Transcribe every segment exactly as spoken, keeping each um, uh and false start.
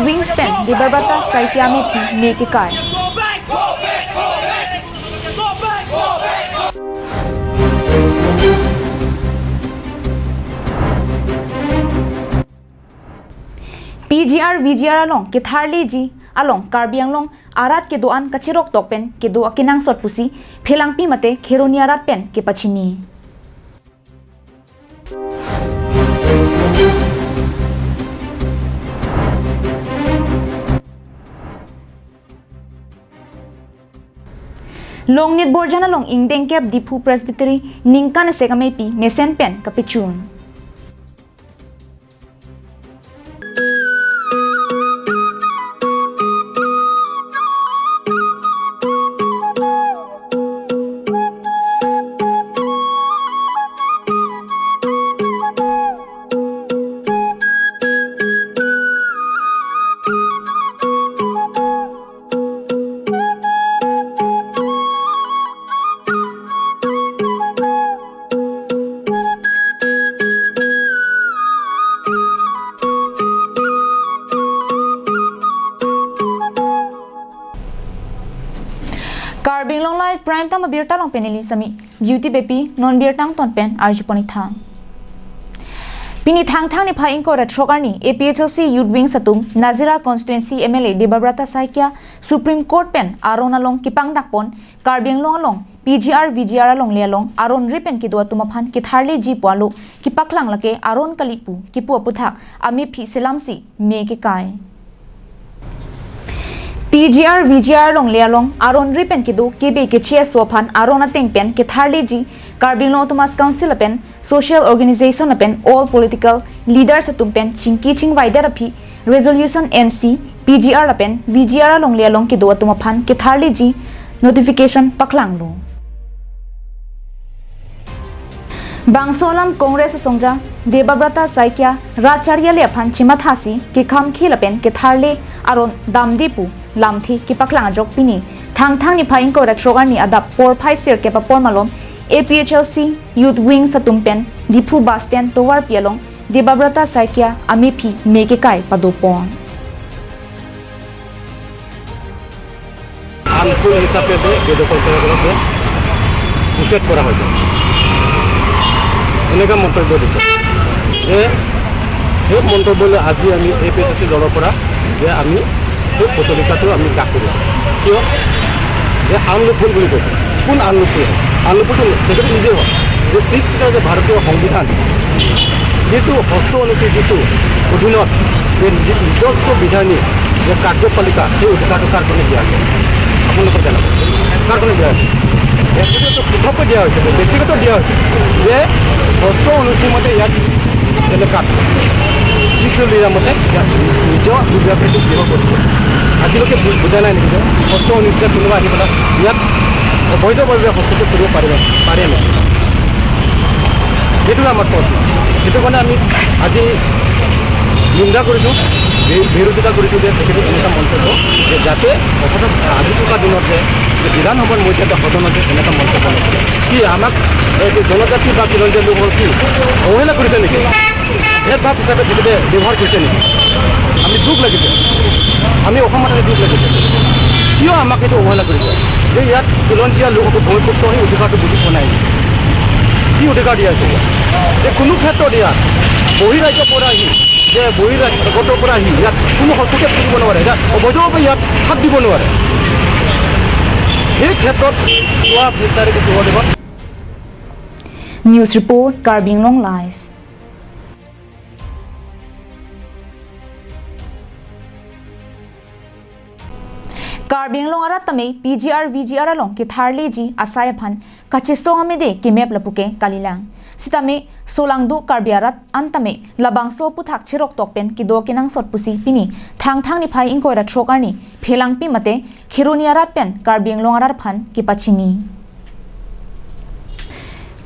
Wings pen Debabrata Saikia amephi me kekai. P G R V G R along ketharliji along Karbi Anglong arat kedo-an kachiroktok pen kedo akenangsot pusi Phelangpi mate Kheroni arat pen kepachini. Longnit Borjan along ingdengkep Diphu Presbytery ningkan isi amephi mesen pen kapechun. Karbi Anglong Live Prime Time abirta along pen neli Sami Beauty Bepi, non birta angton pen arjupon-ik tha. Pini Thangthang niphai ingkoi ra throk arni A P H L C Youth Wings atum Nazira Constituency M L A Debabrata Saikia Supreme Court pen aron along kepangdakpon Karbi Anglong along P G R V G R alongle along aron ri pen kedo atum aphan ketharliji pu alo kepaklang lake aron kali pu kipu aputhak amephi selamsi me kekai. P G R V G R alongle along aron ri pen kedo kebe keche aso aphan aron ateng pen ketharliji Karbi Anglong Autonomous Council lapen social organization lapen all political leaders atum pen chingki chingvaidet aphi resolution N C P G R lapen V G R alongle along kedo atum aphan ketharliji notification paklanglo. Bangso alam Congress asongja Debabrata Saikia rat charli ale aphan chemathasi kekham khil lapen ketharle aron damde pu lamthe kepaklang ajok pini Thangthang niphai ingkoi ra throk arni adap porphai sirkep apor malom A P H L C Youth Wings atum pen Diphu bus stand tovarpi along Debabrata Saikia amephi me kekai padopon. আনফুল হিচাপে যে বেদখলকাৰীসকলক যে উচ্ছেদ কৰা হৈছে, এনেকুৱা মন্তব্য দিছে যে সেই মন্তব্যলৈ আজি আমি এ পি এইচ চি দলৰ পৰা যে আমি সেই পত্ৰিকাটো আমি দাগ কৰিছোঁ। কিয়? যে আনলফুল বুলি কৈছে। কোন আনলফুল হয়? আনলফুলটো তেখেতে নিজেই হয় যে ছিক্স যে ভাৰতীয় সংবিধান যিটো ষষ্ঠ অনুচ্ছেদ যিটো অধীনত যে নিজ-, নিজস্ব বিধানী যে কাৰ্যপালিকা, সেই অধিকাৰটো কাৰ কাৰণে দিয়া আছে? আপোনালোকে জনাব। কাৰ কাৰণে দিয়া আছে? একচুৱেলি এইটো পৃথককৈ দিয়া হৈছে, ব্যক্তিগত দিয়া হৈছে যে ষষ্ঠ অনুচ্ছেদ মতে ইয়াত এলেকাত ছিক্স এৰিয়া মতে ইয়াত নিজৰ বিভাগটো দৃঢ় কৰিব। আজিলৈকে বু-, বুজা নাই নেকি যে ষষ্ঠ অনুচ্ছেদ কোনোবা আহি পেলাই ইয়াত অবৈধভাৱে হস্তক্ষেপ কৰিব পাৰিব, পাৰে নেকি? সেইটো আমাৰ প্ৰশ্ন। সেইটো কাৰণে আমি আজি নিন্দা কৰিছোঁ, বি-, বিৰোধিতা কৰিছোঁ যে তেখেতে এনেকুৱা মন্তব্য যে যাতে অসদা আহি থকা দিনত যে, যে বিধানসভাৰ মজিয়াত সদনত যে এনেকুৱা মন্তব্য নকৰে। কি আমাক এইটো জনজাতি বা খিলঞ্জীয়া লোকসকল কি অৱহেলা কৰিছে নেকি? ভেদভাৱ হিচাপে তেখেতে ব্যৱহাৰ কৰিছে নেকি? আমি দুখ লাগিছে, আমি অসমত আহি দুখ লাগিছে। কিয় আমাক এইটো অৱহেলা কৰিছে যে ইয়াত খিলঞ্জীয়া লোকসকল ভূমিপুত্ৰ সেই অধিকাৰটো বুজি পোৱা নাই? কি অধিকাৰ দিয়া আছে ইয়াত? যে কোনো ক্ষেত্ৰত ইয়াত বহিৰাজ্যৰ পৰা আহি, যে বহিৰাজ্যৰ পৰা আহি ইয়াত কোনো হস্তক্ষেপ কৰিব নোৱাৰে, ইয়াত অবৈধভাৱে ইয়াত হাত দিব নোৱাৰে। সেই ক্ষেত্ৰত যোৱা বিছ তাৰিখে পোন্ধৰ তাৰিখত News report, Karbi Anglong Live. Karbi Anglong arat tame P G R V G R along ketharliji asai aphan kachesong amede kemep lapuke kalilang. Sitame solangdo Karbi arat an tame labangso aputhak chiroktok pen kedo kenangsot pusi pini Thangthang niphai ingkoi ra throk arni Phelangpi mate Kheroni arat pen Karbi Anglong arat aphan kepachini.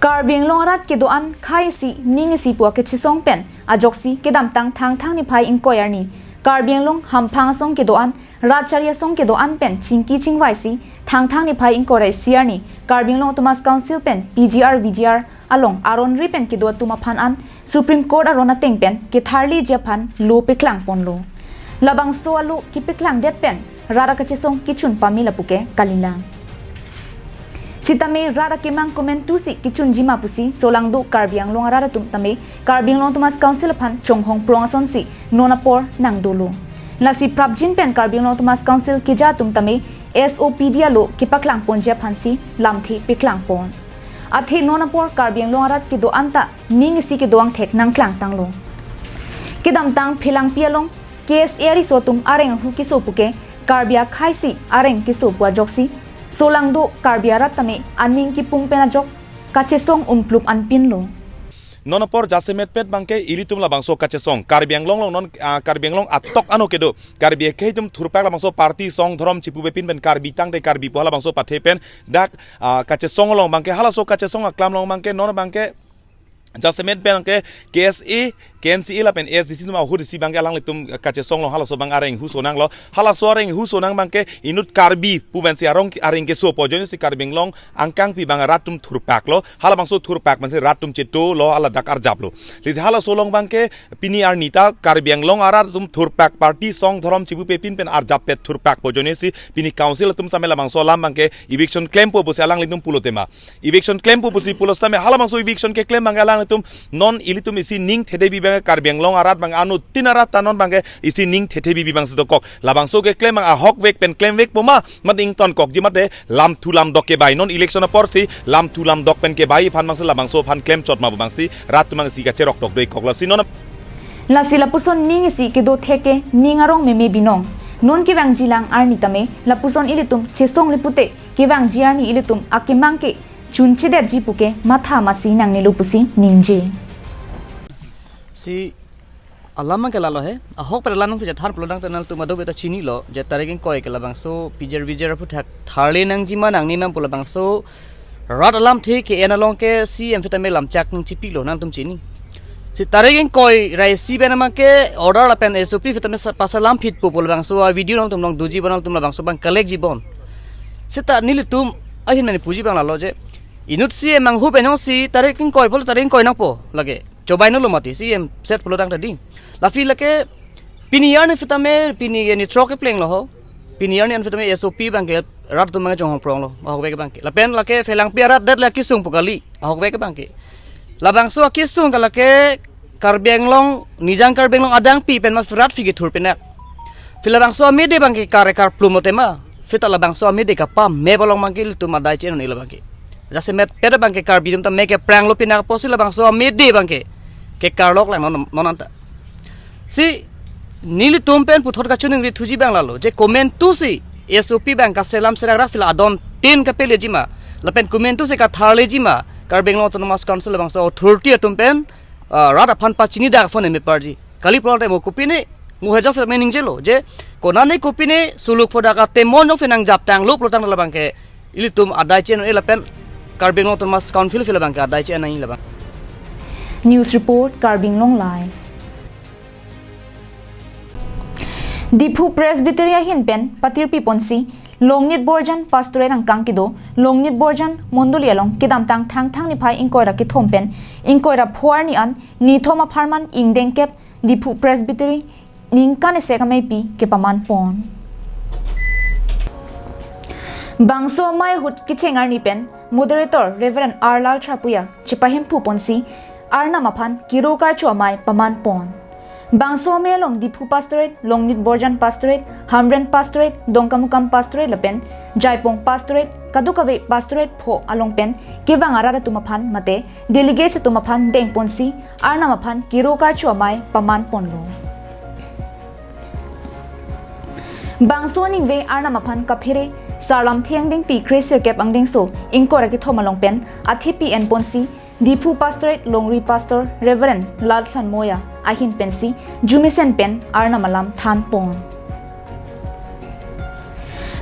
Karbi Anglong arat kedo-an khei isi ning isi pu akechesong pen ajoksi kedamtang Thangthang niphai ingkoi arni Karbi Anglong hamphang asong kedo-an, rat charli asong kedo-an pen chingki chingvaisi Thangthang niphai ingkoi ra isi arni Karbi Anglong Autonomous Council pen P G R V G R along aron ri pen kedo atum aphan an Supreme Court aron ateng pen ketharliji aphan lo peklangponlo. Labangso alo kepaklang det pen rat akachesong kechun pame lapu ke kalilang. Sitame rat akemang komantusi kechunji ma pusi solangdo Karbi Anglong arat atum tame Karbi Anglong Autonomous Council aphan chonghong prong asonsi non apor nangdolo. Lasi prapjin pen Karbi Anglong Autonomous Council keja atum tame S O P D alo kepaklang ponji aphansi lamthe paklang pon. Athe non apor Karbi Anglong arat kedo-an ta ning isi kedo angthek nangklang tanglo. Kedamtang Phelangpi along K S A ariso atum areng ahu keso puke Karbi akhei si areng keso pu ajoksi solangdo Karbi arat tame aning kipung pen ajok kachesong umplup anpinlo. Non apor jasemet pet abangke ilitum labangso kachesong Karbi Anglong along non, ah, Karbi Anglong atok ano kedo Karbi akhei atum thurpak labangso party song dhorom chipupe pin pen Karbi tangte Karbi pu halabangso pathe pen dak, ah, kachesong along abangke halaso kachesong aklam along abangke non abangke jasemet pen ke K S A, K N C A lapen A S D C atum ahut isi abangke alanglitum kachesong along halaso abang areng ahu sonanglo. Halaso areng ahu sonang abangke inut Karbi pu pensi arong areng keso pu ajoinesi Karbi Anglong angkangpi abang rat atum thurpaklo. Halabangso thurpak pensi rat atum chetolo, haladak arjaplo. Lasi halaso along abangke pini arni ta Karbi Anglong arat atum thurpak party song dhorom chipupe pin pen arjap pet thurpak pu ajoinesi pini council atum same labangso alam abangke eviction klempo pusi alanglitum pulo tema. Eviction klempo pusi pulo sitame halabangso eviction keklem abangke alanglitum non ilitum isi ning thethepi abangke Karbi Anglong arat abang anuttin arat ta non abangke isi ning thethepi abangsi dokok. Labangso keklem abang ahokvek pen klemvekpo ma, mate ingtonkokji mate lamthu lamdok kebai, non election aporsi lamthu lamdok pen kebai aphan abangsi labangso aphan klemchot ma pu abangsi rat atum abangsi kacherok tok do-ik koklo si non. Lasi lapuson ning isi kedo theke ning arong meme binong. Non kevangjilang arni tame lapuson ilitum chesongle pute kevangji arni ilitum akemang ke chunchedetji puke matha masi nangnelo pusi ningje. Si alam abangke lalo he, ahok pada alam nang pija than pulo dang tenal tu mado beta chinilo, je tarik ingkoi ke labangso pijer vijer aphuthak tharle nangji ma nangne nang pu labangso rat alamthe ke-en along ke C M sitame lamchak nangchipilo nangtum chini. Si tarik ingkoi ra isi pen abangke order lapen S O P sitame sa-, pasalam phitpo pu labangso a-video nangtum along doji bon, nangtum labangso abang collect ji bon. Seta nelitum ahin mane puji abang lalo je inut C M anghu pen jongsi tarik ingkoi pulo tarik ingkoi nangpo lake. Chobai nolo mati C M set pulo tangte ding. Lasi lake pini arni sitame pini ke ni throk keplenglo ho. Pini arni an sitame S O P abangke rat atum abangke chonghong pronglo. Ahokvek abangke. Lapen lake Phelangpi arat det lake kesung pu kali. Ahokvek abangke. Labangso akesung ke lake Karbi Anglong, Nijang Karbi Anglong adangpi pen ma rat phi kethur pinak. Phi labangso amede abangke kar karplumlo tema. Phi ta labangso amede kapame bolong abangke ilitum adai che-en un-e labangke. Jasemet pet abangke Karbi atum ta me kepranglo pinak apotsi labangso amede abangke kekarlok lang non, non anta. Si nelitum pen puthot kachiningri thuji abang lalo je komantusi S O P abang kaselam serak rak phi la adon tin kapeleji ma lapen komantusi katharleji ma Karbi Anglong Autonomous Council labangso authority atum pen, ah, rat aphan pachini dak phone me parji. Kali pulote mo kopine mo hejo phi me ningjelo je konane kopine suluk phodak atemon jong phi nangjap tanglo pulo tang labangke ilitum adai che-en un-e lapen Karbi Anglong Autonomous Council phi labangke adai che-en nangji labang. News report, Karbi Anglong Live. Diphu Presbytery ahin pen patirpi ponsi Longnit Borjan Pastorate angkang kedo Longnit Borjan Mondoli along kedamtang Thangthang niphai ingkoi ra kethom pen ingkoi ra pho arni an nithom apharman ingdeng kep Diphu Presbytery ningkan isi ameipi kepaman pon. Bangso amei ahut kecheng arni pen Moderator Reverend R Lalcha Puya chepahemphu ponsi Arnam aphan kiro karcho amei paman pon. Bangso amei along Diphu Pastorate, Longnit Borjan Pastorate, Hamren Pastorate, Dongkamukam Pastorate lapen Jaipong Pastorate, kadokave Pastorate pho along pen kevang arat atum aphan mate delegates atum aphan deng ponsi Arnam aphan kiro karcho amei paman ponlo. Bangso aningve Arnam aphan kaphere Sarlamthe angdengpi kre sirkep angdengso ingkoi ra kethom along pen athepi en ponsi Diphu Pastorate Longri Pastor Reverend Lalthlan Moya ahin pensi jumesen pen Arnam alam than pon.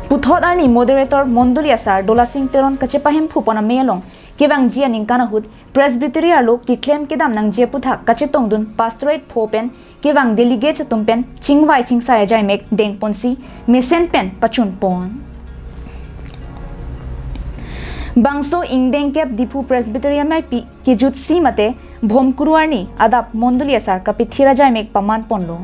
Puthot arni Moderator Mondoli asar Dolasing Teron kachepahemphu pon amei along kevangji aningkan ahut Presbytery arlo keklem kedam nangji aphuthak kachetongdun Pastorate pho pen kevang delegates atum pen chingvai chingsai ajaimek deng ponsi mesen pen pachun pon. Bangso ingdeng kep Diphu Presbytery ameipi kejutsi mate Bhomkuru arni adap Mondoli asar kapethir ajaimek paman ponlo.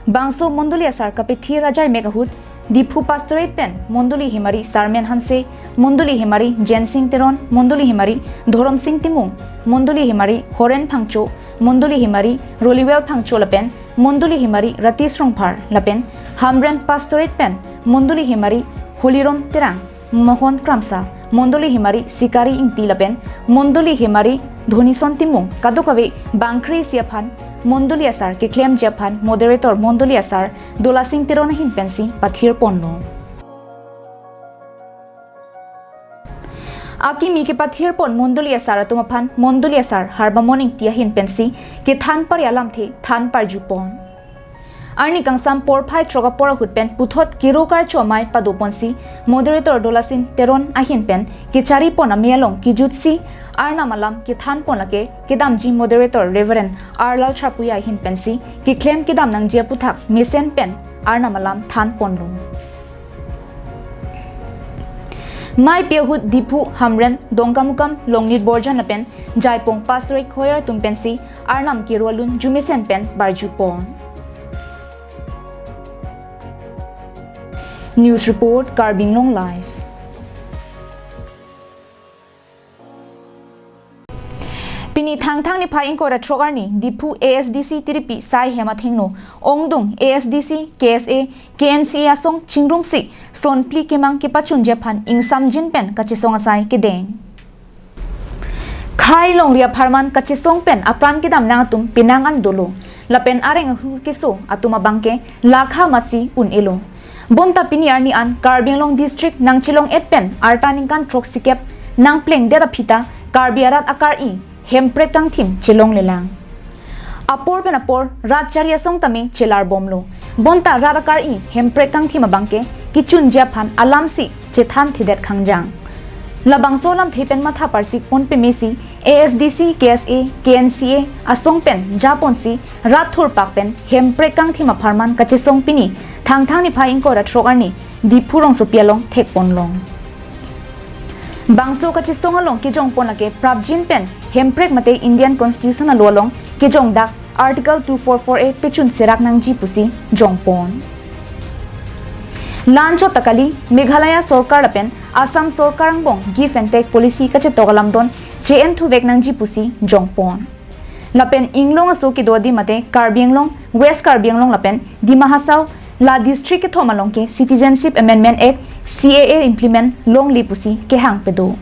Bangso mondoli asar kapethir ajaimek ahut Diphu Pastorate pen mondoli hemari Sarmen Hanse, mondoli hemari Jensing Teron, mondoli hemari Dhoromsing Timung, mondoli hemari Horen Phangcho, mondoli hemari Roliwel Phangcho lapen mondoli hemari Ratis Rongphar lapen Hamren Pastorate pen mondoli hemari Holirom Terang, Mohon Kramsa, mondoli hemari Sikari Ingti lapen mondoli hemari Dhonison Timung, kadokave bangkre isi aphan mondoli asar keklemji aphan moderator mondoli asar Dolasing Teron ahin pensi pathir ponlo. Akimi kepathir pon mondoli asar atum aphan mondoli asar Harbamon Ingti ahin pensi kethan pari alamthe than parju pon. Arni kangsam porphai throk apor ahut pen puthot kiro karcho amei pado ponsi moderator Dolasing Teron ahin pen kechari pon amei along kejutsi Arnam alam kethan pon lake kedamji moderator Reverend R Lalchar Puya ahin pensi keklem kedam nangji aphuthak mesen pen Arnam alam than ponlo. Mei pi ahut Diphu, Hamren, Dongkamukam, Longnit Borjan lapen Jaipong Pastorate Choir atum pensi Arnam kiro alun jumesen pen barju pon. News report, Karbi Anglong Live. Pini Thangthang niphai ingkoi ra throk arni Diphu A S D C tiripi sai hem athengno ongdung A S D C, K S A, K N C A asong chingrumsi sonphli kemang kepachunji aphan ingsamjin pen kachesong asai kedeng. Khei longri apharman kachesong pen apran kedam nang atum penang an dolo lapen areng ahu keso atum abangke lakha amatsi un-elo. Bonta pini arni an Karbi Anglong District nangchelong-et pen arta ningkan throksikep nangplengdet aphi ta Karbi arat akar-i Hemprek kangthim chelonglelang. Apor pen apor rat chari asong tame chelar bomlo. Bonta rat akar-i Hemprek kangthim abangke kechunji aphan alamsi chethanthedet khangjang. Labangso alamthe pen matha parsik pon pemesi A S D C, K S A, K N C A asong pen japonsi rat thurpak pen Hemprek kangthim apharman kachesong pini Thangthang niphai ingkoi ra throk arni Diphu rongsopi along thekponlong. Bangso kachesong along kejongpon lake prapjin pen Hemprek mate Indian Constitution alo along kejongdak Article two four four A pechun serak nangji pusi jongpon. La-anchot ta kali, Meghalaya sorkar lapen Assam sorkar angbong give and take policy kachetok alamdon che-enthuvek nangji pusi jongpon. Lapen inglong aso kedo adim mate Karbi Anglong, West Karbi Anglong lapen Dima Hasao la district kethom along ke Citizenship Amendment Act, C A A implement longle pusi kehang pado.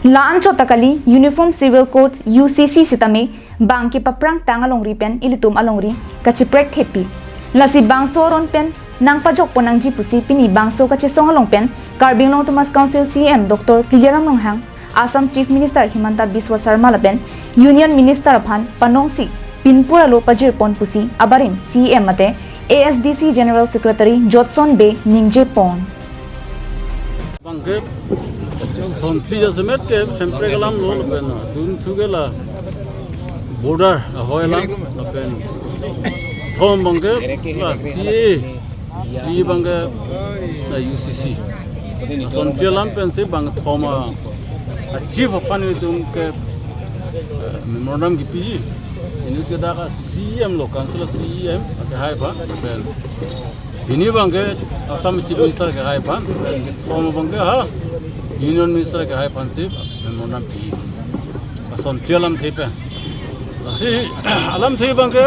La-anchot ta kali Uniform Civil Code, U C C sitame bang kepaprang tang alongri pen ilitum alongri kacheprek thepi. Lasi bangso aron pen nangpajokpon nangji pusi pini bangso kachesong along pen Karbi Anglong Autonomous Council C E M Doctor Tuliram Ronghang, Assam Chief Minister Himanta Biswa Sarma lapen Union Minister aphan panongsi pinpur alo pajirpon pusi abarim C E M mate A S D C General Secretary Jotson Bey ningjepon. Bangke sonphli jasemet ke Hemprek alam lo lapen dunthu ke la border ahoi alam lapen thom bangke la C A A, phli bangke la U C C. Sonphli alam pensi bang thom a, a chief aphan itum ke, eh, memorandum kipiji. Inut ke dak a C E M lo, council C E M akehai aphan pen. Pini bangke Assam Chief Minister akehai aphan, thom bangke ha Union Minister akehai aphansi memorandum pi. Sonphli alamthe pen. Lasi alamthe bangke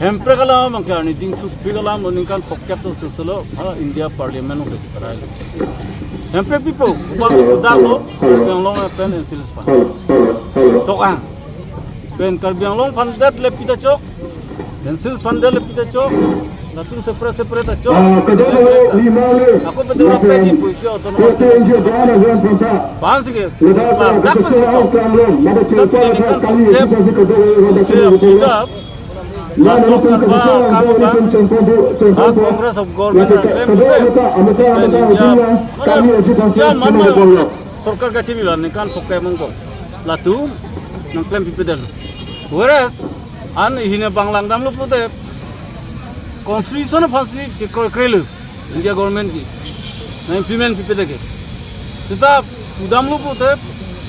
Hemprek alam bangke arni dingthupik alam lo, ningkan phokep to seselo ha India Parliament lo separai. Hemprek pipo, bang dak lo, Karbi Anglong pen N C L aphan. Tok ang. Pen Karbi Anglong aphan det le pita chok. N C L aphan det le pita chok. Latum separate separate ta chok. Ako pete ora peti puisi autonomous. Pan sige. Dak pasi tok. Tapi ini kan kep. Sisi kita. Masuk tanpa kami bang. Ah, Congress of Government, M P, India. Mana? Ya, mana? Sorkar kachiri la ningkan phokep mongko. Latum nangklem pipedel. Whereas an hine bang langdamlo pulote constitution aphansi kekroikre lo India government ke. Na implement pipedeke. Seta pudamlo pulote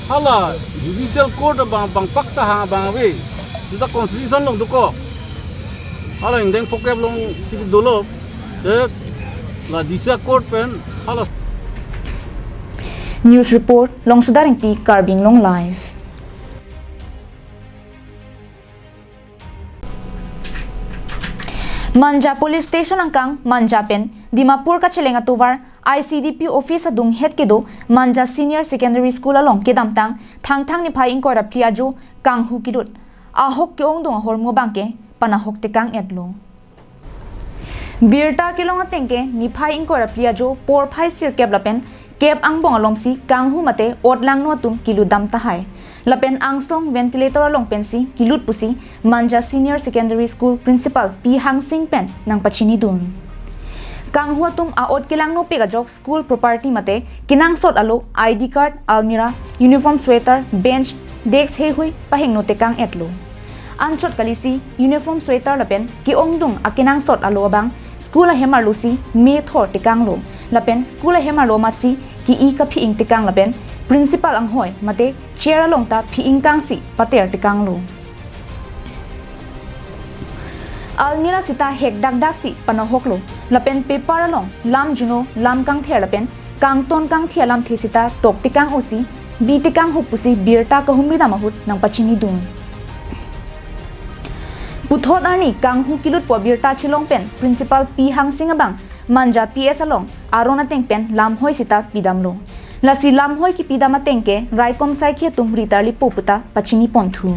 hala judicial court bang, bang pakta hang bang ave. Seta constitution along dokok. Hala ingdeng phokep along si dolo. Eh, la D C a court pen hala. News report, Longsudar Ingti, Karbi Anglong Live. Manja Police Station angkang Manja pen Dimapur kacheleng atovar I C D P office adunghet kedo Manja Senior Secondary School along kedamtang Thangthang niphai ingkoi ra phli ajo kanghu kilut. Ahok ke-ongdung ahormu abangke panahok tekang-etlo. Birta kelong ateng ke niphai ingkoi ra phli ajo porphai sirkep lapen kep angbong alomsi kanghu mate ot langno atum kilut dam tahai. Lapen angsong ventilator along pensi kilut pusi Manja Senior Secondary School Principal Pi Hangsing pen nangpachinidun. Kanghu atum a-ot kelangnopik ajok school property mate kenangsot alo I D card, almirah, uniform sweater, bench, desk heihui pahingno tekang-etlo. Anchot kalisi uniform sweater lapen ke-ongdung akenangsot alo abang school ahem arlosi me thor tekanglo. Lapen school ahem arlo amatsi ke-i kaphi-ing tekang lapen principal anghoi mate chair along ta phi-ing kangsi pater tekanglo. Almirah seta hek dakdaksi panahoklo. Lapen paper along lam juno, lam kangther lapen kangton kangthi alamthe seta tok tekang-osi bi tekang-hup pusi birta kahumri dam ahut nangpachinidun. Puthot arni kanghu kilutpo abirta chelong pen Principal Pi Hangsing abang Manja P S along aron ateng pen lamhoi seta pidamlo. Lasi lamhoi kipidam ateng ke raikom saikhi atum ritarlipo puta pachiniponthu.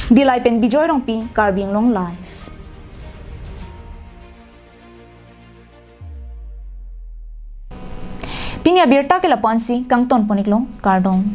Dillai pen Bijoy Rongpi, Karbi Anglong Live. Pini abirta ke lapu-ansi kangtonpon-iklo, kardom.